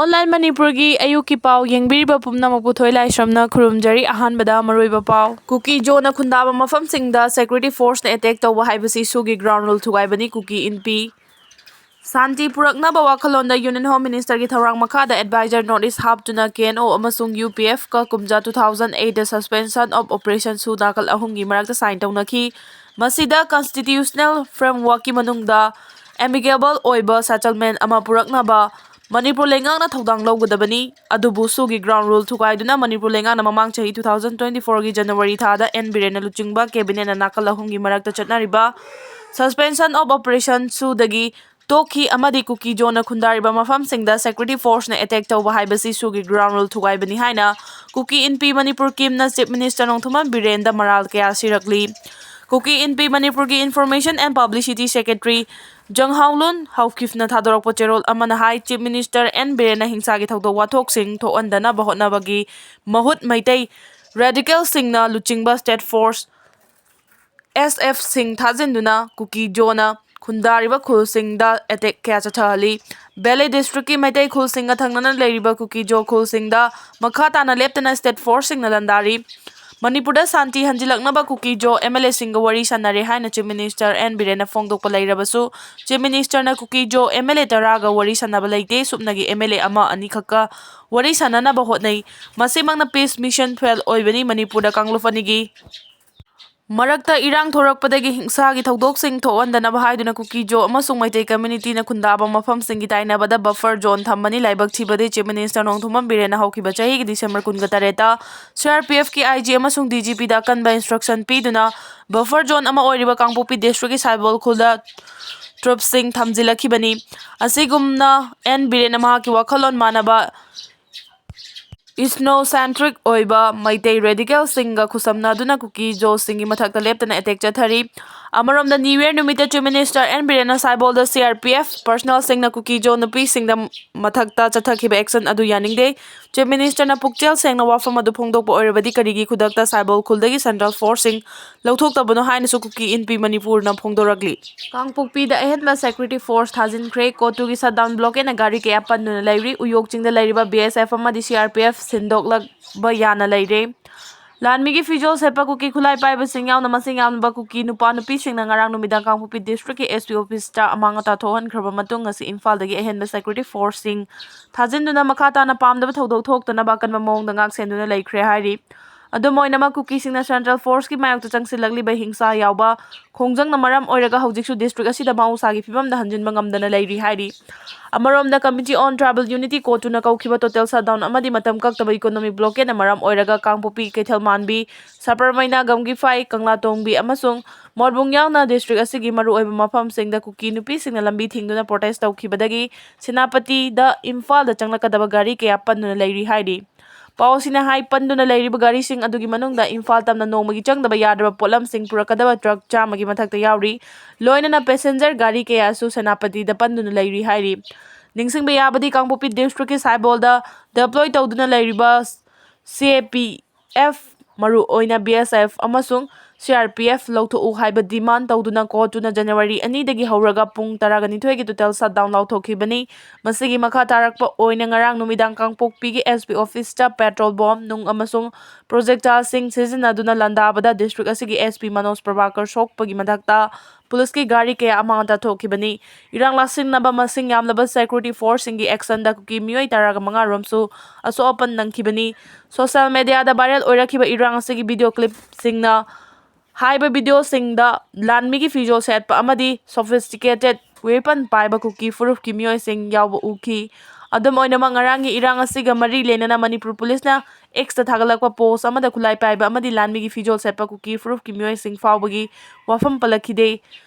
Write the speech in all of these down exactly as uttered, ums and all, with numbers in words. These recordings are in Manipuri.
ꯑꯣꯟꯂꯥꯏꯟ ꯃꯅꯤꯄꯨꯔꯒꯤ ꯑꯌꯨꯛꯀꯤ ꯄꯥꯎ ꯌꯦꯡꯕꯤꯔꯤꯕ ꯄꯨꯝꯅꯃꯛꯄꯨ ꯊꯣꯏ ꯂꯥꯏꯁ꯭ꯔꯝꯅ ꯈꯨꯔꯨꯝꯖꯔꯤ꯫ ꯑꯍꯥꯟꯕꯗ ꯃꯔꯨꯑꯣꯏꯕ ꯄꯥꯎ꯫ ꯀꯨꯀꯤ ꯖꯣꯅ ꯈꯨꯟꯗꯥꯕ ꯃꯐꯝꯁꯤꯡꯗ security forceꯅ attack ꯇꯧꯕ ꯍꯥꯏꯕꯁꯤ ꯁꯨꯒꯤ ground rule ꯊꯨꯒꯥꯏꯕꯅꯤ, ꯀꯨꯀꯤ ꯏꯟꯄꯤ꯫ ꯁꯥꯟꯇꯤ ꯄꯨꯔꯛꯅꯕ ꯋꯥꯈꯜꯂꯣꯟꯗ Union Home Ministerꯒꯤ ꯊꯧꯔꯥꯡ ꯃꯈꯥꯗ advisor notice ꯍꯥꯞꯇꯨꯅ K N O ꯑꯃꯁꯨꯡ U P F ꯀ ꯀꯨꯝꯖꯥ two thousand eightꯇ suspension of operation ꯁꯨ ꯅꯥꯀꯜ ꯑꯍꯨꯝꯒꯤ ꯃꯔꯛꯇ sign ꯇꯧꯅꯈꯤ꯫ ꯃꯁꯤꯗ constitutional frameworkꯀꯤ ꯃꯅꯨꯡꯗ amicable ꯑꯣꯏꯕ settlement ꯑꯃ ꯄꯨꯔꯛꯅꯕ ꯃꯅꯤꯄꯨꯔ ꯂꯩꯉꯥꯛꯅ ꯊꯧꯗꯥꯡ ꯂꯧꯒꯗꯕꯅꯤ꯫ ꯑꯗꯨꯕꯨ ꯁꯨꯒꯤ ground rule ꯊꯨꯒꯥꯏꯗꯨꯅ ꯃꯅꯤꯄꯨꯔ ꯂꯩꯉꯥꯛꯅ ꯃꯃꯥꯡ ꯆꯍꯤ two thousand twenty fourꯒꯤ January ꯊꯥꯗ N ꯕꯤꯔꯦꯟꯅ ꯂꯨꯆꯤꯡꯕ cabinetꯅ ꯅꯥꯀꯜ ꯑꯍꯨꯝꯒꯤ ꯃꯔꯛꯇ ꯆꯠꯅꯔꯤꯕ suspension of operation ꯁꯨꯗꯒꯤ ꯇꯣꯛꯈꯤ ꯑꯃꯗꯤ ꯀꯨꯀꯤ ꯖꯣꯅ ꯈꯨꯟꯗꯥꯔꯤꯕ ꯃꯐꯝꯁꯤꯡꯗ security forceꯅ attack ꯇꯧꯕ ꯍꯥꯏꯕꯁꯤ ꯁꯨꯒꯤ ground rule ꯊꯨꯒꯥꯏꯕꯅꯤ ꯍꯥꯏꯅ ꯀꯨꯀꯤ ꯏꯟꯄꯤ ꯃꯅꯤꯄꯨꯔ ꯀꯤꯝꯅ Chief Minister ꯅꯣꯡꯊꯣꯝꯕꯝ ꯕꯤꯔꯦꯟꯗ ꯃꯔꯥꯜ ꯀꯌꯥ ꯁꯤꯔꯛꯂꯤ꯫ ꯀꯨꯀꯤ ꯏꯟꯄꯤ ꯃꯅꯤꯄꯨꯔꯒꯤ Information and Publicity Secretary ꯖꯪꯍꯥꯎꯂꯨꯟ ꯍꯥꯎꯀꯤꯐꯅ ꯊꯥꯗꯣꯔꯛꯄ ꯆꯦꯔꯣꯜ ꯑꯃꯅ ꯍꯥꯏ, Chief Minister N ꯕꯤꯔꯦꯟꯅ ꯍꯤꯡꯁꯥꯒꯤ ꯊꯧꯗꯣꯛ ꯋꯥꯊꯣꯛꯁꯤꯡ ꯊꯣꯛꯍꯟꯗꯅꯕ ꯍꯣꯠꯅꯕꯒꯤ ꯃꯍꯨꯠ ꯃꯩꯇꯩ radicalꯁꯤꯡꯅ ꯂꯨꯆꯤꯡꯕ state force S F ꯁꯤꯡ ꯊꯥꯖꯤꯟꯗꯨꯅ ꯀꯨꯀꯤ ꯖꯣꯅ ꯈꯨꯟꯗꯥꯔꯤꯕ ꯈꯨꯜꯁꯤꯡꯗ attack ꯀꯌꯥ ꯆꯠꯊꯍꯜꯂꯤ꯫ Valley districtꯀꯤ ꯃꯩꯇꯩ ꯈꯨꯜꯁꯤꯡꯒ ꯊꯪꯅꯅ ꯂꯩꯔꯤꯕ ꯀꯨꯀꯤ ꯖꯣ ꯈꯨꯜꯁꯤꯡꯗ ꯃꯈꯥ ꯇꯥꯅ ꯂꯦꯞꯇꯅ state forceꯁꯤꯡꯅ ꯂꯥꯟꯗꯥꯔꯤ꯫ ꯃꯅꯤꯄꯨꯔꯗ ꯁꯥꯟꯇꯤ ꯍꯟꯖꯤꯜꯂꯛꯅꯕ ꯀꯨꯀꯤ ꯖꯣ M L Aꯁꯤꯡꯒ ꯋꯥꯔꯤ ꯁꯥꯟꯅꯔꯦ ꯍꯥꯏꯅ Chief Minister N ꯕꯤꯔꯦꯟꯅ ꯐꯣꯡꯗꯣꯛꯄ ꯂꯩꯔꯕꯁꯨ, Chief Ministerꯅ Kuki Jo M L A ꯇꯔꯥꯒ ꯋꯥꯔꯤ ꯁꯥꯟꯅꯕ ꯂꯩꯇꯦ, ꯁꯨꯞꯅꯒꯤ M L A ꯑꯃ ꯑꯅꯤꯈꯛꯀ ꯋꯥꯔꯤ ꯁꯥꯟꯅꯅꯕ ꯍꯣꯠꯅꯩ꯫ ꯃꯁꯤꯃꯛꯅ peace mission fail ꯑꯣꯏꯕꯅꯤ꯫ ꯃꯅꯤꯄꯨꯔꯗ ꯀꯥꯡꯂꯨꯞ ꯑꯅꯤꯒꯤ ꯃꯔꯛꯇ ꯏꯔꯥꯡ ꯊꯣꯔꯛꯄꯗꯒꯤ ꯍꯤꯡꯁꯥꯒꯤ ꯊꯧꯗꯣꯛꯁꯤꯡ ꯊꯣꯛꯍꯟꯗꯅꯕ ꯍꯥꯏꯗꯨꯅ ꯀꯨꯀꯤ ꯖꯣ ꯑꯃꯁꯨꯡ ꯃꯩꯇꯩ communityꯅ ꯈꯨꯟꯗꯥꯕ ꯃꯐꯝꯁꯤꯡꯒꯤ ꯇꯥꯏꯅꯕꯗ buffer zone ꯊꯝꯕꯅꯤ꯫ ꯂꯥꯏꯕꯛ ꯊꯤꯕꯗꯤ Chief Minister ꯅꯣꯡꯊꯣꯝꯕꯝ ꯕꯤꯔꯦꯟꯅ ꯍꯧꯈꯤꯕ ꯆꯍꯤꯒꯤ December ꯀꯨꯟꯒ ꯇꯔꯦꯠꯇ C R P Fꯀꯤ I G ꯑꯃꯁꯨꯡ D G Pꯗ ꯑꯀꯟꯕ instruction ꯄꯤꯗꯨꯅ buffer zone ꯑꯃ ꯑꯣꯏꯔꯤꯕ ꯀꯥꯡꯄꯣꯛꯄꯤ districtꯀꯤ ꯁꯥꯏꯕꯣꯜ ꯈꯨꯜꯗ troopꯁꯤꯡ ꯊꯝꯖꯤꯜꯂꯛꯈꯤꯕꯅꯤ꯫ ꯑꯁꯤꯒꯨꯝꯅ N ꯕꯤꯔꯦꯟꯅ ꯃꯍꯥꯛꯀꯤ ꯋꯥꯈꯜꯂꯣꯟ ꯃꯥꯟꯅꯕ ethnocentric ꯑꯣꯏꯕ ꯃꯩꯇꯩ radicalꯁꯤꯡꯒ ꯈꯨꯠꯁꯝꯅꯗꯨꯅ ꯀꯨꯀꯤ ꯖꯣꯁꯤꯡꯒꯤ ꯃꯊꯛꯇ ꯂꯦꯞꯇꯅ attack ꯆꯠꯊꯔꯤ꯫ ꯑꯃꯔꯣꯝꯗ, New Year ꯅꯨꯃꯤꯠꯇ Chief Minister ꯑꯦꯟ ꯕꯤꯔꯦꯟꯅ ꯁꯥꯏꯕꯣꯜꯗ C R P F personnelꯁꯤꯡꯅ ꯀꯨꯀꯤ ꯖꯣ ꯅꯨꯄꯤꯁꯤꯡꯗ ꯃꯊꯛꯇ ꯆꯠꯊꯈꯤꯕ action ꯑꯗꯨ ꯌꯥꯅꯤꯡꯗꯦ꯫ Chief Ministerꯅ ꯄꯨꯛꯆꯦꯜ ꯁꯦꯡꯅ ꯋꯥꯐꯝ ꯑꯗꯨ ꯐꯣꯡꯗꯣꯛꯄ ꯑꯣꯏꯔꯕꯗꯤ ꯀꯔꯤꯒꯤ ꯈꯨꯗꯛꯇ ꯁꯥꯏꯕꯣꯜ ꯈꯨꯜꯗꯒꯤ central forceꯁꯤꯡ ꯂꯧꯊꯣꯛꯇꯕꯅꯣ ꯍꯥꯏꯅꯁꯨ ꯀꯨꯀꯤ ꯏꯟꯄꯤ ꯃꯅꯤꯄꯨꯔꯅ ꯐꯣꯡꯗꯣꯔꯛꯂꯤ꯫ ꯀꯥꯡꯄꯣꯛꯄꯤꯗ ꯑꯍꯦꯟꯕ security force ꯊꯥꯖꯤꯟꯈ꯭ꯔꯦ꯫ ꯀꯣꯇꯨꯒꯤ shutdown blockade ꯒꯥꯔꯤ ꯀꯌꯥ ꯄꯟꯗꯨꯅ ꯂꯩꯔꯤ꯫ ꯎꯌꯣꯛ ꯆꯤꯡꯗ ꯂꯩꯔꯤꯕ B S F ꯑꯃꯗꯤ C R P F ꯁꯤꯟꯗꯣꯛꯂꯛꯄ ꯌꯥꯅ ꯂꯩꯔꯦ꯫ ꯂꯥꯟꯃꯤꯒꯤ ꯐꯤꯖꯣꯜ ꯁꯦꯠꯄ ꯀꯨꯀꯤ ꯈꯨꯠꯂꯥꯏ ꯄꯥꯏꯕꯁꯤꯡ ꯌꯥꯎꯅ ꯃꯁꯤꯡ ꯌꯥꯝꯂꯕ ꯀꯨꯀꯤ ꯅꯨꯄꯥ ꯅꯨꯄꯤꯁꯤꯡꯅ ꯉꯔꯥꯡ ꯅꯨꯃꯤꯗꯥꯡ ꯀꯥꯡꯄꯣꯛꯄꯤ districtꯀꯤ S P officeꯇ ꯑꯃꯥꯡ ꯑꯇꯥ ꯊꯣꯛꯍꯟꯈ꯭ꯔꯕ ꯃꯇꯨꯡ, ꯉꯁꯤ ꯏꯝꯐꯥꯜꯗꯒꯤ ꯑꯍꯦꯟꯕ security forceꯁꯤꯡ ꯊꯥꯖꯤꯟꯗꯨꯅ ꯃꯈꯥ ꯇꯥꯅ ꯄꯥꯝꯗꯕ ꯊꯧꯗꯣꯛ ꯊꯣꯛꯇꯅꯕ ꯑꯀꯟꯕ ꯃꯑꯣꯡꯗ ꯉꯥꯛ ꯁꯦꯟꯗꯨꯅ ꯂꯩꯈ꯭ꯔꯦ ꯍꯥꯏꯔꯤ꯫ ꯑꯗꯨꯝ ꯑꯣꯏꯅꯃꯛ, ꯀꯨꯀꯤꯁꯤꯡꯅ central forceꯀꯤ ꯃꯥꯌꯣꯛꯇ ꯆꯪꯁꯤꯜꯂꯛꯂꯤꯕ ꯍꯤꯡꯁꯥ ꯌꯥꯎꯕ ꯈꯣꯡꯖꯪꯅ ꯃꯔꯝ ꯑꯣꯏꯔꯒ ꯍꯧꯖꯤꯛꯁꯨ district ꯑꯁꯤꯗ ꯃꯍꯧꯁꯥꯒꯤ ꯐꯤꯕꯝꯗ ꯍꯟꯖꯤꯟꯕ ꯉꯝꯗꯅ ꯂꯩꯔꯤ ꯍꯥꯏꯔꯤ꯫ ꯑꯃꯔꯣꯝꯗ, Committee on Tribal Unity ꯀꯣꯇꯨꯅ ꯀꯧꯈꯤꯕ total shutdown ꯑꯃꯗꯤ ꯃꯇꯝ ꯀꯛꯇꯕ economic blockadeꯅ ꯃꯔꯝ ꯑꯣꯏꯔꯒ ꯀꯥꯡꯄꯣꯛꯄꯤ, ꯀꯩꯊꯦꯜ ꯃꯥꯟꯕꯤ, ꯁꯄꯔꯃꯩꯅ, ꯒꯝꯒꯤꯐꯥꯏ, ꯀꯪꯂꯥꯇꯣꯡꯕꯤ ꯑꯃꯁꯨꯡ ꯃꯣꯠꯕꯨꯡ ꯌꯥꯎꯅ district ꯑꯁꯤꯒꯤ ꯃꯔꯨꯑꯣꯏꯕ ꯃꯐꯝꯁꯤꯡꯗ ꯀꯨꯀꯤ ꯅꯨꯄꯤꯁꯤꯡꯅ ꯂꯝꯕꯤ ꯊꯤꯡꯗꯨꯅ protest ꯇꯧꯈꯤꯕꯗꯒꯤ ꯁꯦꯅꯥꯄꯇꯤꯗ ꯏꯝꯐꯥꯜꯗ ꯆꯪꯂꯛꯀꯗꯕ ꯒꯥꯔꯤ ꯀꯌꯥ ꯄꯟꯗꯨꯅ ꯂꯩꯔꯤ ꯍꯥꯏꯔꯤ꯫ ꯄꯥꯎ ꯑꯁꯤꯅ ꯍꯥꯏ, ꯄꯟꯗꯨꯅ ꯂꯩꯔꯤꯕ ꯒꯥꯔꯤꯁꯤꯡ ꯑꯗꯨꯒꯤ ꯃꯅꯨꯡꯗ ꯏꯝꯐꯥꯜ ꯇꯝꯅ ꯅꯣꯡꯃꯒꯤ ꯆꯪꯗꯕ ꯌꯥꯗ꯭ꯔꯕ ꯄꯣꯠꯂꯝꯁꯤꯡ ꯄꯨꯔꯛꯀꯗꯕ truck ꯆꯥꯝꯃꯒꯤ ꯃꯊꯛꯇ ꯌꯥꯎꯔꯤ꯫ ꯂꯣꯏꯅꯅ passenger ꯒꯥꯔꯤ ꯀꯌꯥꯁꯨ ꯁꯦꯅꯥꯄꯇꯤꯗ ꯄꯟꯗꯨꯅ ꯂꯩꯔꯤ ꯍꯥꯏꯔꯤ꯫ ꯅꯤꯡꯁꯤꯡꯕ ꯌꯥꯕꯗꯤ, ꯀꯥꯡꯄꯣꯛꯄꯤ districtꯀꯤ ꯁꯥꯏꯕꯣꯜꯗ deploy ꯇꯧꯗꯨꯅ ꯂꯩꯔꯤꯕ C A P F, ꯃꯔꯨꯑꯣꯏꯅ B S F ꯑꯃꯁꯨꯡ C R P F ꯂꯧꯊꯣꯛꯎ ꯍꯥꯏꯕ demand ꯇꯧꯗꯨꯅ ꯀꯣꯇꯨꯅ January ꯑꯅꯤꯗꯒꯤ ꯍꯧꯔꯒ ꯄꯨꯡ ꯇꯔꯥꯒꯅꯤꯊꯣꯏꯒꯤ total shutdown ꯂꯥꯎꯊꯣꯛꯈꯤꯕꯅꯤ꯫ ꯃꯁꯤꯒꯤ ꯃꯈꯥ ꯇꯥꯔꯛꯄ ꯑꯣꯏꯅ ꯉꯔꯥꯡ ꯅꯨꯃꯤꯗꯥꯡ ꯀꯥꯡꯄꯣꯛꯄꯤꯒꯤ S P officeꯇ petrol bomb, ꯅꯨꯡ ꯑꯃꯁꯨꯡ projectileꯁꯤꯡ ꯁꯤꯖꯤꯟꯅꯗꯨꯅ ꯂꯥꯟꯗꯥꯕꯗ district ꯑꯁꯤꯒꯤ S P ꯃꯅꯣꯖ ꯄ꯭ꯔꯚꯥꯀꯔ ꯁꯣꯛꯄꯒꯤ ꯃꯊꯛꯇ ꯄꯨꯂꯤꯁꯀꯤ ꯒꯥꯔꯤ ꯀꯌꯥ ꯑꯃꯥꯡ ꯑꯇꯥ ꯊꯣꯛꯈꯤꯕꯅꯤ꯫ ꯏꯔꯥꯡ ꯂꯥꯛꯁꯤꯟꯅꯕ ꯃꯁꯤꯡ ꯌꯥꯝꯂꯕ security forceꯁꯤꯡꯒꯤ actionꯗ ꯀꯨꯀꯤ ꯃꯤꯑꯣꯏ ꯇꯔꯥꯒ ꯃꯉꯥ ꯔꯣꯝꯁꯨ ꯑꯁꯣꯛ ꯑꯄꯟ ꯅꯪꯈꯤꯕꯅꯤ꯫ Social mediaꯗ viral ꯑꯣꯏꯔꯛꯈꯤꯕ ꯏꯔꯥꯡ ꯑꯁꯤꯒꯤ video clipꯁꯤꯡꯅ ꯍꯥꯏꯕ videoꯁꯤꯡꯗ ꯂꯥꯟꯃꯤꯒꯤ ꯐꯤꯖꯣꯜ ꯁꯦꯠꯄ ꯑꯃꯗꯤ sophisticated weapon ꯄꯥꯏꯕ ꯀꯨꯀꯤ ꯐꯨꯔꯨꯞꯀꯤ ꯃꯤꯑꯣꯏꯁꯤꯡ ꯌꯥꯎꯕ ꯎꯈꯤ꯫ ꯑꯗꯨꯝ ꯑꯣꯏꯅꯃꯛ, ꯉꯔꯥꯡꯒꯤ ꯏꯔꯥꯡ ꯑꯁꯤꯒ ꯃꯔꯤ ꯂꯩꯅꯅ ꯃꯅꯤꯄꯨꯔ ꯄꯨꯂꯤꯁꯅ Xꯇ ꯊꯥꯒꯠꯂꯛꯄ post ꯑꯃꯗ ꯈꯨꯠꯂꯥꯏ ꯄꯥꯏꯕ ꯑꯃꯗꯤ ꯂꯥꯟꯃꯤꯒꯤ ꯐꯤꯖꯣꯜ ꯁꯦꯠꯄ ꯀꯨꯀꯤ ꯐꯨꯔꯨꯞꯀꯤ ꯃꯤꯑꯣꯏꯁꯤꯡ ꯐꯥꯎꯕꯒꯤ ꯋꯥꯐꯝ ꯄꯜꯂꯛꯈꯤꯗꯦ꯫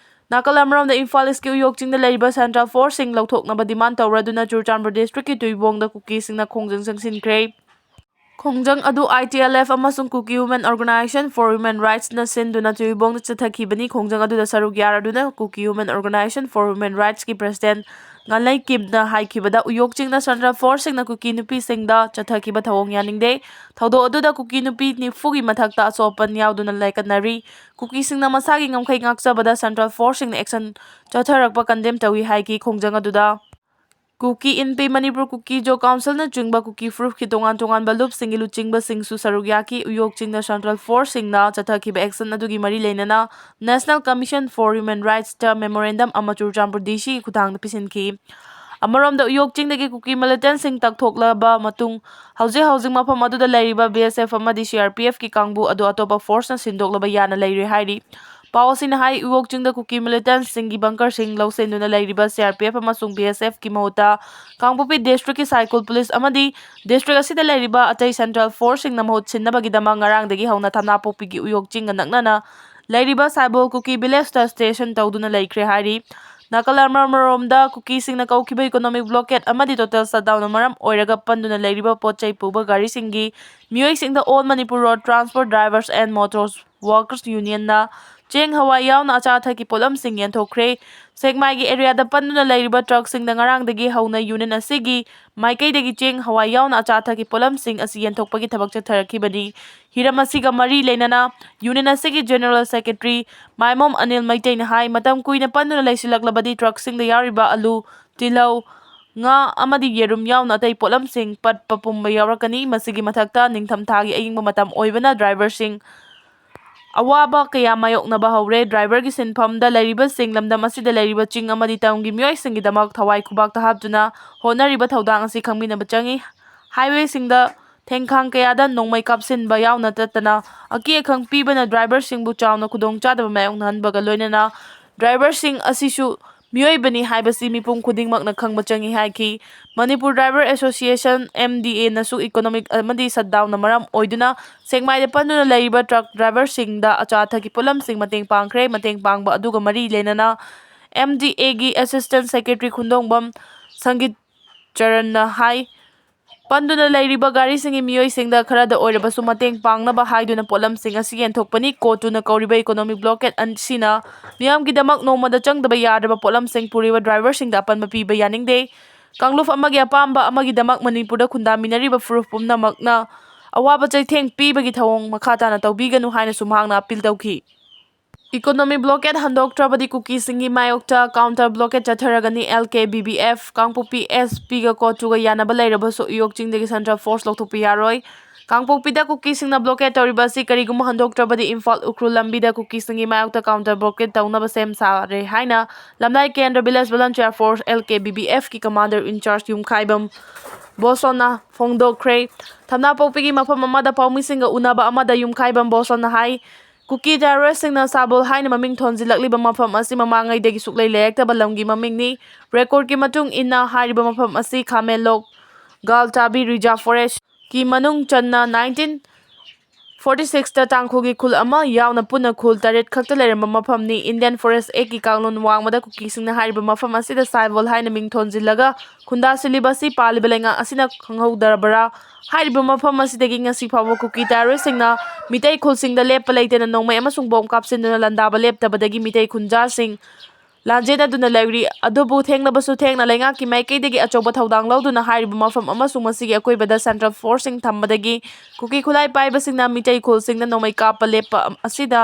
ꯅꯥꯀꯜ ꯑꯃꯔꯣꯝꯗ, ꯏꯝꯐꯥꯜ Eastꯀꯤ ꯎꯌꯣꯛ ꯆꯤꯡꯗ ꯂꯩꯔꯤꯕ central forceꯁꯤꯡ ꯂꯧꯊꯣꯛꯅꯕ demand ꯇꯧꯔꯗꯨꯅ ꯆꯨꯔꯆꯥꯟꯄꯨꯔ districtꯀꯤ ꯇꯨꯏꯕꯣꯡꯗ ꯀꯨꯀꯤꯁꯤꯡꯅ ꯈꯣꯡꯖꯪ ꯆꯪꯁꯤꯟꯈ꯭ꯔꯦ꯫ ꯈꯣꯡꯖꯪ ꯑꯗꯨ I T L F ꯑꯃꯁꯨꯡ Kuki Women Organization for Human Rightsꯅ ꯁꯤꯟꯗꯨꯅ ꯆꯨꯏꯕꯣꯡꯗ ꯆꯠꯊꯈꯤꯕꯅꯤ꯫ ꯈꯣꯡꯖꯪ ꯑꯗꯨꯗ ꯁꯔꯨꯛ ꯌꯥꯔꯗꯨꯅ Kuki Women Organization for Human Rightsꯀꯤ President ꯉꯥꯂꯩ ꯀꯤꯝꯅ ꯍꯥꯏꯈꯤꯕꯗ, ꯎꯌꯣꯛ ꯆꯤꯡꯗ Central Forceꯁꯤꯡꯅ ꯀꯨꯀꯤ ꯅꯨꯄꯤꯁꯤꯡꯗ ꯆꯠꯊꯈꯤꯕ ꯊꯧꯑꯣꯡ ꯌꯥꯅꯤꯡꯗꯦ꯫ ꯊꯧꯗꯣꯛ ꯑꯗꯨꯗ ꯀꯨꯀꯤ ꯅꯨꯄꯤ ꯅꯤꯐꯨꯒꯤ ꯃꯊꯛꯇ ꯑꯁꯣꯛ ꯑꯄꯟ ꯌꯥꯎꯗꯨꯅ ꯂꯥꯏꯀꯠꯅꯔꯤ꯫ ꯀꯨꯀꯤꯁꯤꯡꯅ ꯃꯁꯥꯒꯤ ꯉꯝꯈꯩ ꯉꯥꯛꯆꯕꯗ Central Forceꯁꯤꯡꯅ action ꯆꯠꯊꯔꯛꯄ condemn ꯇꯧꯏ ꯍꯥꯏꯈꯤ꯫ ꯈꯣꯡꯖꯪ ꯑꯗꯨꯗ Kuki Inpi, Manipur Kuki-Zo Councilꯅꯆꯤꯡꯕ ꯀꯨꯀꯤ ꯐꯨꯔꯨꯞꯀꯤ ꯇꯣꯉꯥꯟ ꯇꯣꯉꯥꯟꯕ ꯂꯨꯞꯁꯤꯡꯒꯤ ꯂꯨꯆꯤꯡꯕꯁꯤꯡꯁꯨ ꯁꯔꯨꯛ ꯌꯥꯈꯤ꯫ ꯎꯌꯣꯛ ꯆꯤꯡꯗ Central Forceꯁꯤꯡꯅ ꯆꯠꯊꯈꯤꯕ action ꯑꯗꯨꯒꯤ ꯃꯔꯤ ꯂꯩꯅꯅ National Commission for Human Rightsꯇ memorandum ꯑꯃ ꯆꯨꯔꯆꯥꯟꯄꯨꯔ DCꯒꯤ ꯈꯨꯠꯊꯥꯡꯗ ꯄꯤꯁꯤꯟꯈꯤ꯫ ꯑꯃꯔꯣꯝꯗ, ꯎꯌꯣꯛ ꯆꯤꯡꯗꯒꯤ ꯀꯨꯀꯤ militantꯁꯤꯡ ꯇꯛꯊꯣꯛꯂꯕ ꯃꯇꯨꯡ, ꯍꯧꯖꯤꯛ ꯍꯧꯖꯤꯛ ꯃꯐꯝ ꯑꯗꯨꯗ ꯂꯩꯔꯤꯕ BSF ꯑꯃꯗꯤ CRPFꯀꯤ ꯀꯥꯡꯕꯨ ꯑꯗꯨ ꯑꯇꯣꯞꯄ forceꯅ ꯁꯤꯟꯗꯣꯛꯂꯕ ꯌꯥꯅ ꯂꯩꯔꯦ ꯍꯥꯏꯔꯤ꯫ ꯄꯥꯎ ꯑꯁꯤꯅ ꯍꯥꯏ, ꯎꯌꯣꯛ ꯆꯤꯡꯗ ꯀꯨꯀꯤ militantꯁꯤꯡꯒꯤ bunkerꯁꯤꯡ ꯂꯧꯁꯤꯟꯗꯨꯅ ꯂꯩꯔꯤꯕ CRPF ꯑꯃꯁꯨꯡ BSFꯀꯤ ꯃꯍꯨꯠꯇ ꯀꯥꯡꯄꯣꯛꯄꯤ districtꯀꯤ Saikul Police ꯑꯃꯗꯤ district ꯑꯁꯤꯗ ꯂꯩꯔꯤꯕ ꯑꯇꯩ Central Forceꯁꯤꯡꯅ ꯃꯍꯨꯠ ꯁꯤꯟꯅꯕꯒꯤꯗꯃꯛ ꯉꯔꯥꯡꯗꯒꯤ ꯍꯧꯅ ꯊꯝꯅꯥꯄꯣꯛꯄꯤꯒꯤ ꯎꯌꯣꯛ ꯆꯤꯡꯒ ꯅꯛꯅꯅ ꯂꯩꯔꯤꯕ ꯁꯥꯏꯕꯣꯜ ꯀꯨꯀꯤ villageꯇ station ꯇꯧꯗꯨꯅ ꯂꯩꯈ꯭ꯔꯦ ꯍꯥꯏꯔꯤ꯫ ꯅꯥꯀꯜ ꯑꯃꯔꯣꯝꯗ, ꯀꯨꯀꯤꯁꯤꯡꯅ ꯀꯧꯈꯤꯕ economic blockade ꯑꯃꯗꯤ total shutdownꯅ ꯃꯔꯝ ꯑꯣꯏꯔꯒ ꯄꯟꯗꯨꯅ ꯂꯩꯔꯤꯕ ꯄꯣꯠ ꯆꯩ ꯄꯨꯕ ꯒꯥꯔꯤꯁꯤꯡꯒꯤ ꯃꯤꯑꯣꯏꯁꯤꯡꯗ All Manipur Road Transport Drivers and Motor Workers Unionꯅ ꯆꯦꯡ ꯍꯋꯥꯏ ꯌꯥꯎꯅ ꯑꯆꯥ ꯑꯊꯛꯀꯤ ꯄꯣꯠꯂꯝꯁꯤꯡ ꯌꯦꯟꯊꯣꯛꯈ꯭ꯔꯦ꯫ ꯁꯦꯛꯃꯥꯏꯒꯤ areaꯗ ꯄꯟꯗꯨꯅ ꯂꯩꯔꯤꯕ truckꯁꯤꯡꯗ ꯉꯔꯥꯡꯗꯒꯤ ꯍꯧꯅ union ꯑꯁꯤꯒꯤ ꯃꯥꯏꯀꯩꯗꯒꯤ ꯆꯦꯡ ꯍꯋꯥꯏ ꯌꯥꯎꯅ ꯑꯆꯥ ꯑꯊꯛꯀꯤ ꯄꯣꯠꯂꯝꯁꯤꯡ ꯑꯁꯤ ꯌꯦꯟꯊꯣꯛꯄꯒꯤ ꯊꯕꯛ ꯆꯠꯊꯔꯛꯈꯤꯕꯅꯤ꯫ ꯍꯤꯔꯝ ꯑꯁꯤꯒ ꯃꯔꯤ ꯂꯩꯅꯅ union ꯑꯁꯤꯒꯤ General Secretary ꯃꯥꯏꯃꯣꯝ ꯑꯅꯤꯜ ꯃꯩꯇꯩꯅ ꯍꯥꯏ, ꯃꯇꯝ ꯀꯨꯏꯅ ꯄꯟꯗꯨꯅ ꯂꯩꯁꯤꯜꯂꯛꯂꯕꯗꯤ truckꯁꯤꯡꯗ ꯌꯥꯎꯔꯤꯕ ꯑꯂꯨ, ꯇꯤꯜꯍꯧ, ꯉꯥ ꯑꯃꯗꯤ ꯌꯦꯔꯨꯝ ꯌꯥꯎꯅ ꯑꯇꯩ ꯄꯣꯠꯂꯝꯁꯤꯡ ꯄꯠꯄ ꯄꯨꯝꯕ ꯌꯥꯎꯔꯛꯀꯅꯤ꯫ ꯃꯁꯤꯒꯤ ꯃꯊꯛꯇ, ꯅꯤꯡꯊꯝꯊꯥꯒꯤ ꯑꯏꯪꯕ ꯃꯇꯝ ꯑꯣꯏꯕꯅ driverꯁꯤꯡ ꯑꯋꯥꯕ ꯀꯌꯥ ꯃꯥꯌꯣꯛꯅꯕ ꯍꯧꯔꯦ꯫ Driverꯒꯤ ꯁꯤꯟꯐꯝꯗ ꯂꯩꯔꯤꯕꯁꯤꯡ, ꯂꯝꯗꯝ ꯑꯁꯤꯗ ꯂꯩꯔꯤꯕ ꯆꯤꯡ ꯑꯃꯗꯤ ꯇꯝꯒꯤ ꯃꯤꯑꯣꯏꯁꯤꯡꯒꯤꯗꯃꯛ ꯊꯋꯥꯏ ꯈꯨꯕꯥꯛꯇ ꯍꯥꯞꯇꯨꯅ ꯍꯣꯠꯅꯔꯤꯕ ꯊꯧꯗꯥꯡ ꯑꯁꯤ ꯈꯪꯃꯤꯟꯅꯕ ꯆꯪꯏ꯫ Highwayꯁꯤꯡꯗ ꯊꯦꯡꯈꯥꯡ ꯀꯌꯥꯗ ꯅꯣꯡꯃꯩ ꯀꯥꯞꯁꯤꯟꯕ ꯌꯥꯎꯅ ꯆꯠꯇꯅ ꯑꯀꯤ ꯑꯈꯪ ꯄꯤꯕꯅ driverꯁꯤꯡꯕꯨ ꯆꯥꯎꯅ ꯈꯨꯗꯣꯡꯆꯥꯗꯕ ꯃꯥꯌꯣꯛꯅꯍꯟꯕꯒ ꯂꯣꯏꯅꯅ driverꯁꯤꯡ ꯑꯁꯤꯁꯨ ꯃꯤꯑꯣꯏꯕꯅꯤ ꯍꯥꯏꯕꯁꯤ ꯃꯤꯄꯨꯝ ꯈꯨꯗꯤꯡꯃꯛꯅ ꯈꯪꯕ ꯆꯪꯏ ꯍꯥꯏꯈꯤ꯫ Manipur Driver Association, MDAꯅꯁꯨ economic ꯑꯃꯗꯤ shutdownꯅ ꯃꯔꯝ ꯑꯣꯏꯗꯨꯅ ꯁꯦꯛꯃꯥꯏꯗ ꯄꯟꯗꯨꯅ ꯂꯩꯔꯤꯕ truck driverꯁꯤꯡꯗ ꯑꯆꯥ ꯑꯊꯛꯀꯤ ꯄꯣꯠꯂꯝꯁꯤꯡ ꯃꯇꯦꯡ ꯄꯥꯡꯈ꯭ꯔꯦ꯫ ꯃꯇꯦꯡ ꯄꯥꯡꯕ ꯑꯗꯨꯒ ꯃꯔꯤ ꯂꯩꯅꯅ MDAꯒꯤ Assistant Secretary ꯈꯨꯟꯗꯣꯡꯕꯝ ꯁꯪꯒꯤꯠ ꯆꯔꯟꯅ ꯍꯥꯏ, ꯄꯟꯗꯨꯅ ꯂꯩꯔꯤꯕ ꯒꯥꯔꯤꯁꯤꯡꯒꯤ ꯃꯤꯑꯣꯏꯁꯤꯡꯗ ꯈꯔꯗ ꯑꯣꯏꯔꯕꯁꯨ ꯃꯇꯦꯡ ꯄꯥꯡꯅꯕ ꯍꯥꯏꯗꯨꯅ ꯄꯣꯠꯂꯝꯁꯤꯡ ꯑꯁꯤ ꯌꯦꯟꯊꯣꯛꯄꯅꯤ꯫ ꯀꯣꯇꯨꯅ ꯀꯧꯔꯤꯕ economic blockade ꯑꯁꯤꯅ ꯃꯤꯌꯥꯝꯒꯤꯗꯃꯛ ꯅꯣꯡꯃꯗ ꯆꯪꯗꯕ ꯌꯥꯗ꯭ꯔꯕ ꯄꯣꯠꯂꯝꯁꯤꯡ ꯄꯨꯔꯤꯕ driverꯁꯤꯡꯗ ꯑꯄꯟꯕ ꯄꯤꯕ ꯌꯥꯅꯤꯡꯗꯦ꯫ ꯀꯥꯡꯂꯨꯞ ꯑꯃꯒꯤ ꯑꯄꯥꯝꯕ ꯑꯃꯒꯤꯗꯃꯛ ꯃꯅꯤꯄꯨꯔꯗ ꯈꯨꯟꯗꯥꯃꯤꯟꯅꯔꯤꯕ ꯐꯨꯔꯨꯞ ꯄꯨꯝꯅꯃꯛꯅ ꯑꯋꯥꯕ ꯆꯩꯊꯦꯡ ꯄꯤꯕꯒꯤ ꯊꯧꯑꯣꯡ ꯃꯈꯥ ꯇꯥꯅ ꯇꯧꯕꯤꯒꯅꯨ ꯍꯥꯏꯅꯁꯨ ꯃꯍꯥꯛꯅ appeal ꯇꯧꯈꯤ꯫ Economic blockade ꯍꯟꯗꯣꯛꯇ꯭ꯔꯕꯗꯤ ꯀꯨꯀꯤꯁꯤꯡꯒꯤ ꯃꯥꯌꯣꯛꯇ counter blockade ꯆꯠꯊꯔꯒꯅꯤ꯫ L K B B F ꯀꯥꯡꯄꯣꯛꯄꯤ S Pꯒ ꯀꯣꯇꯨꯒ ꯌꯥꯅꯕ ꯂꯩꯔꯕꯁꯨ ꯏꯌꯣꯛ ꯆꯤꯡꯗꯒꯤ central force ꯂꯧꯊꯣꯛꯄ ꯌꯥꯔꯣꯏ꯫ ꯀꯥꯡꯄꯣꯛꯄꯤꯗ ꯀꯨꯀꯤꯁꯤꯡꯅ blockade ꯇꯧꯔꯤꯕ ꯑꯁꯤ ꯀꯔꯤꯒꯨꯝꯕ ꯍꯟꯗꯣꯛꯇ꯭ꯔꯕꯗꯤ ꯏꯝꯐꯥꯜ ꯎꯈ꯭ꯔꯨꯜ ꯂꯝꯕꯤꯗ ꯀꯨꯀꯤꯁꯤꯡꯒꯤ ꯃꯥꯌꯣꯛꯇ counter blockade ꯇꯧꯅꯕ ꯁꯦꯝ ꯁꯥꯔꯦ ꯍꯥꯏꯅ ꯂꯝꯂꯥꯏ ꯀꯦꯟꯗ꯭ꯔ village volunteer force L K B B F ꯀꯤ commander in charge ꯌꯨꯝꯈꯥꯏꯕꯝ ꯕꯣꯁꯣꯟꯅ ꯐꯣꯡꯗꯣꯛꯈ꯭ꯔꯦ꯫ ꯊꯝꯅꯥꯄꯣꯛꯄꯤꯒꯤ ꯃꯐꯝ ꯑꯃꯗ ꯄꯥꯎꯃꯤꯁꯤꯡꯒ ꯎꯅꯕ ꯑꯃꯗ ꯌꯨꯝꯈꯥꯏꯕꯝ ꯕꯣꯁꯣꯟꯅ ꯍꯥꯏ, ꯀꯨꯀꯤ terroristꯁꯤꯡꯅ ꯁꯥꯕꯣꯜ ꯍꯥꯏꯅ ꯃꯃꯤꯡ ꯊꯣꯟꯖꯤꯜꯂꯛꯂꯤꯕ ꯃꯐꯝ ꯑꯁꯤ ꯃꯃꯥꯡꯉꯩꯗꯒꯤ ꯁꯨꯛꯂꯩ ꯂꯩꯔꯛꯇꯕ ꯂꯝꯒꯤ ꯃꯃꯤꯡꯅꯤ꯫ Recordꯀꯤ ꯃꯇꯨꯡ ꯏꯟꯅ ꯍꯥꯏꯔꯤꯕ ꯃꯐꯝ ꯑꯁꯤ ꯈꯥꯃꯦꯟꯂꯣꯛ, ꯒꯥꯜꯆꯥꯕꯤ reserve forestꯀꯤ ꯃꯅꯨꯡ ꯆꯟꯅ nineteen forty sixꯇ ꯇꯥꯡꯈꯨꯜꯒꯤ ꯈꯨꯜ ꯑꯃ ꯌꯥꯎꯅ ꯄꯨꯟꯅ ꯈꯨꯜ ꯇꯔꯦꯠ ꯈꯛꯇ ꯂꯩꯔꯝꯕ ꯃꯐꯝꯅꯤ꯫ Indian Forest Actꯀꯤ ꯀꯥꯡꯂꯣꯟ ꯋꯥꯡꯃꯗ ꯀꯨꯀꯤꯁꯤꯡꯅ ꯍꯥꯏꯔꯤꯕ ꯃꯐꯝ ꯑꯁꯤꯗ ꯁꯥꯏꯕꯣꯜ ꯍꯥꯏꯅ ꯃꯤꯡ ꯊꯣꯟꯖꯤꯜꯂꯒ ꯈꯨꯟꯗꯥꯁꯤꯜꯂꯤꯕ ꯑꯁꯤ ꯄꯥꯜꯂꯤꯕ ꯂꯩꯉꯥꯛ ꯑꯁꯤꯅ ꯈꯪꯍꯧꯗ꯭ꯔꯕ꯭ꯔꯥ? ꯍꯥꯏꯔꯤꯕ ꯃꯐꯝ ꯑꯁꯤꯗꯒꯤ ꯉꯁꯤ ꯐꯥꯎꯕ ꯀꯨꯀꯤ terroristꯁꯤꯡꯅ ꯃꯤꯇꯩ ꯈꯨꯜꯁꯤꯡꯗ ꯂꯦꯞꯄ ꯂꯩꯇꯅ ꯅꯣꯡꯃꯩ ꯑꯃꯁꯨꯡ ꯕꯣꯝ ꯀꯥꯞꯁꯤꯟꯗꯨꯅ ꯂꯥꯟꯗꯥꯕ ꯂꯦꯞꯇꯕꯗꯒꯤ ꯃꯤꯇꯩ ꯈꯨꯟꯖꯥꯁꯤꯡ ꯂꯥꯟꯖꯦꯟꯅꯗꯨꯅ ꯂꯩꯔꯤ꯫ ꯑꯗꯨꯕꯨ ꯊꯦꯡꯂꯕꯁꯨ ꯊꯦꯡꯅ ꯂꯩꯉꯥꯛꯀꯤ ꯃꯥꯏꯀꯩꯗꯒꯤ ꯑꯆꯧꯕ ꯊꯧꯗꯥꯡ ꯂꯧꯗꯨꯅ ꯍꯥꯏꯔꯤꯕ ꯃꯐꯝ ꯑꯃꯁꯨꯡ ꯃꯁꯤꯒꯤ ꯑꯀꯣꯏꯕꯗ central forceꯁꯤꯡ ꯊꯝꯕꯗꯒꯤ ꯀꯨꯀꯤ ꯈꯨꯠꯂꯥꯏ ꯄꯥꯏꯕꯁꯤꯡꯅ ꯃꯤꯇꯩ ꯈꯨꯜꯁꯤꯡꯗ ꯅꯣꯡꯃꯩ ꯀꯥꯞꯄ ꯂꯦꯞꯄ ꯑꯁꯤꯗ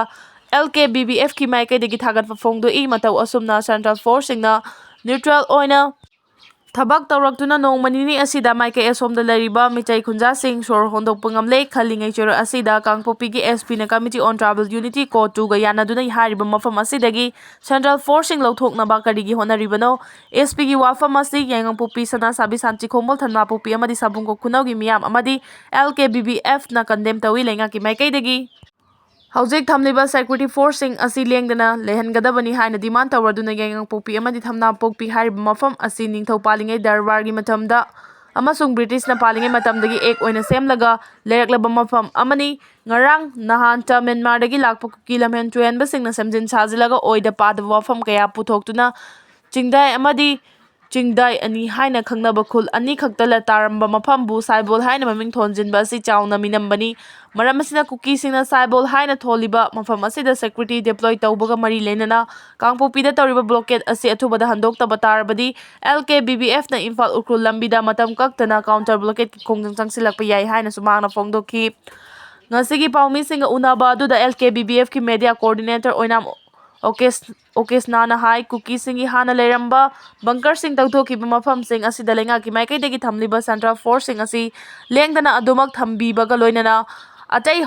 L K B B Fꯀꯤ ꯃꯥꯏꯀꯩꯗꯒꯤ ꯊꯥꯒꯠꯄ ꯐꯣꯡꯗꯣꯛꯏ꯫ ꯃꯇꯧ ꯑꯁꯨꯝꯅ central forceꯁꯤꯡꯅ neutral ꯑꯣꯏꯅ ꯊꯕꯛ ꯇꯧꯔꯛꯇꯨꯅ ꯅꯣꯡꯃ ꯅꯤꯅꯤ ꯑꯁꯤꯗ ꯃꯥꯏꯀꯩ ꯑꯁꯣꯝꯗ ꯂꯩꯔꯤꯕ ꯃꯤꯇꯩ ꯈꯨꯟꯖꯥꯁꯤꯡ ꯁꯣꯔ ꯍꯣꯟꯗꯣꯛꯄ ꯉꯝꯂꯦ꯫ ꯈꯜꯂꯤꯉꯩ ꯆꯩꯔꯣꯜ ꯑꯁꯤꯗ ꯀꯥꯡꯄꯣꯛꯄꯤꯒꯤ S Pꯅ Committee on Tribal Unity ꯀꯣꯇꯨꯒ ꯌꯥꯅꯗꯨꯅ ꯍꯥꯏꯔꯤꯕ ꯃꯐꯝ ꯑꯁꯤꯗꯒꯤ central forceꯁꯤꯡ ꯂꯧꯊꯣꯛꯅꯕ ꯀꯔꯤꯒꯤ ꯍꯣꯠꯅꯔꯤꯕꯅꯣ? S Pꯒꯤ ꯋꯥꯐꯝ ꯑꯁꯤ ꯌꯥꯏꯉꯪꯄꯣꯛꯄꯤ, ꯁꯅꯥꯁꯥꯕꯤ, ꯁꯥꯟꯆꯤꯈꯣꯡꯕꯣꯜ, ꯊꯝꯅꯥꯄꯣꯛꯄꯤ ꯑꯃꯗꯤ ꯁꯥꯕꯨꯡꯈꯣꯛ ꯈꯨꯅꯧꯒꯤ ꯃꯤꯌꯥꯝ ꯑꯃꯗꯤ L K B B Fꯅ condemn ꯇꯧꯏ꯫ ꯂꯩꯉꯥꯛꯀꯤ ꯃꯥꯏꯀꯩꯗꯒꯤ ꯍꯧꯖꯤꯛ ꯊꯝꯂꯤꯕ security forceꯁꯤꯡ ꯑꯁꯤ ꯂꯦꯡꯗꯅ ꯂꯩꯍꯟꯒꯗꯕꯅꯤ ꯍꯥꯏꯅ demand ꯇꯧꯔꯗꯨꯅ ꯌꯥꯏꯉꯪꯄꯣꯛꯄꯤ ꯑꯃꯗꯤ ꯊꯝꯅꯥꯄꯣꯛꯄꯤ ꯍꯥꯏꯔꯤꯕ ꯃꯐꯝ ꯑꯁꯤ ꯅꯤꯡꯊꯧ ꯄꯥꯜꯂꯤꯉꯩ ꯗꯔꯕꯥꯔꯒꯤ ꯃꯇꯝꯗ ꯑꯃꯁꯨꯡ Britishꯅ ꯄꯥꯜꯂꯤꯉꯩ ꯃꯇꯝꯗꯒꯤ ꯑꯦꯛ ꯑꯣꯏꯅ ꯁꯦꯝꯂꯒ ꯂꯩꯔꯛꯂꯕ ꯃꯐꯝ ꯑꯃꯅꯤ꯫ ꯉꯔꯥꯡ ꯅꯍꯥꯟꯇ ꯃ꯭ꯌꯥꯟꯃꯥꯔꯗꯒꯤ ꯂꯥꯛꯄ ꯀꯨꯀꯤ ꯂꯝꯍꯦꯟ ꯇꯨꯍꯦꯟꯕꯁꯤꯡꯅ ꯁꯦꯝꯖꯤꯟ ꯁꯥꯖꯤꯜꯂꯒ ꯑꯣꯏꯗ ꯄꯥꯗꯕ ꯋꯥꯐꯝ ꯀꯌꯥ ꯄꯨꯊꯣꯛꯇꯨꯅ ꯆꯤꯡꯗꯥꯏ ꯑꯃꯗꯤ ꯆꯤꯡꯗꯥꯏ ꯑꯅꯤ ꯍꯥꯏꯅ ꯈꯪꯅꯕ ꯈꯨꯜ ꯑꯅꯤꯈꯛꯇ ꯂ-, ꯇꯥꯔꯝꯕ ꯃꯐꯝꯕꯨ ꯁꯥꯏꯕꯣꯜ ꯍꯥꯏꯅ ꯃꯃꯤꯡ ꯊꯣꯟꯖꯤꯟꯕ ꯑꯁꯤ ꯆꯥꯎꯅ ꯃꯤꯅꯝꯕꯅꯤ꯫ ꯃꯔꯝ ꯑꯁꯤꯅ ꯀꯨꯀꯤꯁꯤꯡꯅ ꯁꯥꯏꯕꯣꯜ ꯍꯥꯏꯅ ꯊꯣꯜꯂꯤꯕ ꯃꯐꯝ ꯑꯁꯤꯗ security deploy ꯇꯧꯕꯒ ꯃꯔꯤ ꯂꯩꯅꯅ ꯀꯥꯡꯄꯣꯛꯄꯤꯗ ꯇꯧꯔꯤꯕ blockade ꯑꯁꯤ ꯑꯊꯨꯕꯗ ꯍꯟꯗꯣꯛꯇꯕ ꯇꯥꯔꯕꯗꯤ L K B B F ꯅ ꯏꯝꯐꯥꯜ ꯎꯈ꯭ꯔꯨꯜ ꯂꯝꯕꯤꯗ ꯃꯇꯝ ꯀꯛꯇꯅ counter blockade ꯀꯤ ꯈꯣꯡꯖꯪ ꯆꯪꯁꯤꯜꯂꯛꯄ ꯌꯥꯏ ꯍꯥꯏꯅꯁꯨ ꯃꯍꯥꯛꯅ ꯐꯣꯡꯗꯣꯛꯈꯤ꯫ ꯉꯁꯤꯒꯤ ꯄꯥꯎꯃꯤꯁꯤꯡꯒ ꯎꯅꯕ ꯑꯗꯨꯗ L K B B F ꯀꯤ media coordinator ꯑꯣꯏꯅꯥꯝ ꯑꯣꯀꯦꯁ-, ꯑꯣꯀꯦꯁꯅꯥꯅ ꯍꯥꯏ, ꯀꯨꯀꯤꯁꯤꯡꯒꯤ ꯍꯥꯟꯅ ꯂꯩꯔꯝꯕ bunker ꯁꯤꯡ ꯇꯧꯊꯣꯛꯈꯤꯕ ꯃꯐꯝꯁꯤꯡ ꯑꯁꯤꯗ ꯂꯩꯉꯥꯛꯀꯤ ꯃꯥꯏꯀꯩꯗꯒꯤ ꯊꯝꯂꯤꯕ central force ꯁꯤꯡ ꯑꯁꯤ ꯂꯦꯡꯗꯅ ꯑꯗꯨꯃꯛ ꯊꯝꯕꯤꯕꯒ ꯂꯣꯏꯅꯅ ꯑꯇꯩ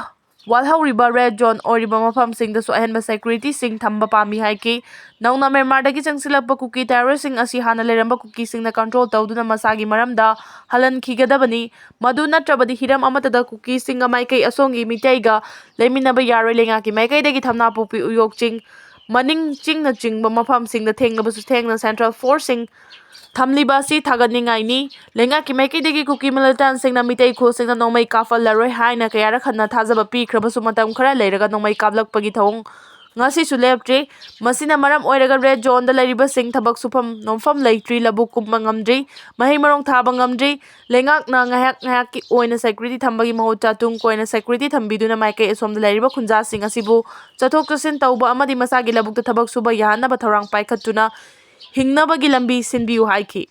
ꯋꯥꯠꯍꯧꯔꯤꯕ red zone ꯑꯣꯏꯔꯤꯕ ꯃꯐꯝꯁꯤꯡꯗꯁꯨ ꯑꯍꯦꯟꯕ security ꯁꯤꯡ ꯊꯝꯕ ꯄꯥꯝꯃꯤ ꯍꯥꯏꯈꯤ꯫ ꯅꯧꯅ ꯃ꯭ꯌꯥꯟꯃꯥꯔꯗꯒꯤ ꯆꯪꯁꯤꯜꯂꯛꯄ ꯀꯨꯀꯤ terrorist ꯁꯤꯡ ꯑꯁꯤ ꯍꯥꯟꯅ ꯂꯩꯔꯝꯕ ꯀꯨꯀꯤꯁꯤꯡꯅ control ꯇꯧꯗꯨꯅ ꯃꯁꯥꯒꯤ ꯃꯔꯝꯗ ꯍꯜꯍꯟꯈꯤꯒꯗꯕꯅꯤ꯫ ꯃꯗꯨ ꯅꯠꯇ꯭ꯔꯕꯗꯤ ꯍꯤꯔꯝ ꯑꯃꯠꯇꯗ ꯀꯨꯀꯤꯁꯤꯡꯒ ꯃꯥꯏꯀꯩ ꯑꯁꯣꯝꯒꯤ ꯃꯤꯇꯩꯒ ꯂꯩꯃꯤꯟꯅꯕ ꯌꯥꯔꯣꯏ꯫ ꯂꯩꯉꯥꯛꯀꯤ ꯃꯥꯏꯀꯩꯗꯒꯤ ꯊꯝꯅꯥꯄꯣꯛꯄꯤ, ꯎꯌꯣꯛ ꯆꯤꯡ, ꯃꯅꯤꯡ ꯆꯤꯡꯅꯆꯤꯡꯕ ꯃꯐꯝꯁꯤꯡꯗ ꯊꯦꯡꯂꯕꯁꯨ ꯊꯦꯡꯅ central force ꯁꯤꯡ ꯊꯝꯂꯤꯕ ꯑꯁꯤ ꯊꯥꯒꯠꯅꯤꯡꯉꯥꯏꯅꯤ꯫ ꯂꯩꯉꯥꯛꯀꯤ ꯃꯥꯏꯀꯩꯗꯒꯤ ꯀꯨꯀꯤ militant ꯁꯤꯡꯅ ꯃꯤꯇꯩ ꯈꯨꯜꯁꯤꯡꯅ ꯅꯣꯡꯃꯩ ꯀꯥꯞꯍꯜꯂꯔꯣꯏ ꯍꯥꯏꯅ ꯀꯌꯥꯔꯛ ꯍꯟꯅ ꯊꯥꯖꯕ ꯄꯤꯈ꯭ꯔꯕꯁꯨ ꯃꯇꯝ ꯈꯔ ꯂꯩꯔꯒ ꯅꯣꯡꯃꯩ ꯀꯥꯞꯂꯛꯄꯒꯤ ꯊꯧꯑꯣꯡ ꯉꯁꯤꯁꯨ ꯂꯦꯞꯇ꯭ꯔꯤ꯫ ꯃꯁꯤꯅ ꯃꯔꯝ ꯑꯣꯏꯔꯒ red zone ꯗ ꯂꯩꯔꯤꯕꯁꯤꯡ ꯊꯕꯛ ꯁꯨꯐꯝ ꯅꯣꯝꯐꯝ ꯂꯩꯇ꯭ꯔꯤ, ꯂꯧꯕꯨꯛ ꯀꯨꯝꯕ ꯉꯝꯗ꯭ꯔꯤ, ꯃꯍꯩ ꯃꯔꯣꯡ ꯊꯥꯕ ꯉꯝꯗ꯭ꯔꯤ꯫ ꯂꯩꯉꯥꯛꯅ ꯉꯥꯏꯍꯥꯛ ꯉꯥꯏꯍꯥꯛꯀꯤ ꯑꯣꯏꯅ security ꯊꯝꯕꯒꯤ ꯃꯍꯨꯠꯇ ꯇꯨꯡ ꯀꯣꯏꯅ security ꯊꯝꯕꯤꯗꯨꯅ ꯃꯥꯏꯀꯩ ꯑꯁꯣꯝꯗ ꯂꯩꯔꯤꯕ ꯈꯨꯟꯖꯥꯁꯤꯡ ꯑꯁꯤꯕꯨ ꯆꯠꯊꯣꯛ ꯆꯠꯁꯤꯟ ꯇꯧꯕ ꯑꯃꯗꯤ ꯃꯁꯥꯒꯤ ꯂꯧꯕꯨꯛꯇ ꯊꯕꯛ ꯁꯨꯕ ꯌꯥꯍꯟꯅꯕ ꯊꯧꯔꯥꯡ ꯄꯥꯏꯈꯠꯇꯨꯅ ꯍꯤꯡꯅꯕꯒꯤ ꯂꯝꯕꯤ ꯁꯤꯟꯕꯤꯌꯨ ꯍꯥꯏꯈꯤ꯫